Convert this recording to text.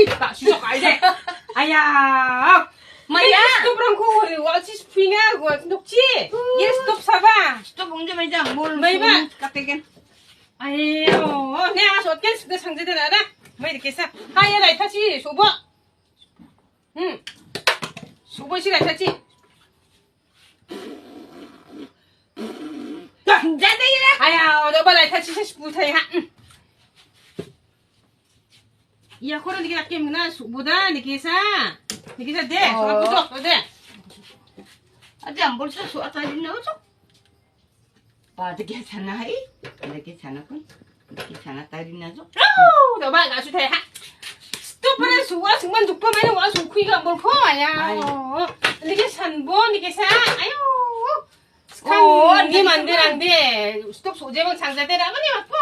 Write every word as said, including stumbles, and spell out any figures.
Ba, shisok ai de. Aya. Maya. Stop rang ko, wa si spinga, wa nok chi. Yes, stop saba. Stop ong je mai jam, mul. Mai ba. Kategen. Ayo, ne a sot ken de sang je de na da. Mai de kesa. Hai, lai ta chi, subo. Hmm. Subo si lai ta chi. Jadi ya. Aya, do ba lai ta chi, sa subo tai ha. Hmm. Ya, ko ni kena kem na subo da, ni kesa. Ni kesa de, subo de. Aja ambol sa subo ta din na. Ba, dagi sana hai. Dagi sana pun. Dagi sana tadi na jo. Au, da ba ga su thai ha. Stop na su wa su man duk pa mai na wa su khui ga bol ko ya. Ai. Dagi san bo, dagi sa. Ayo. Kan ni man de ran de. Stop su je man sang jate da ba ni ma.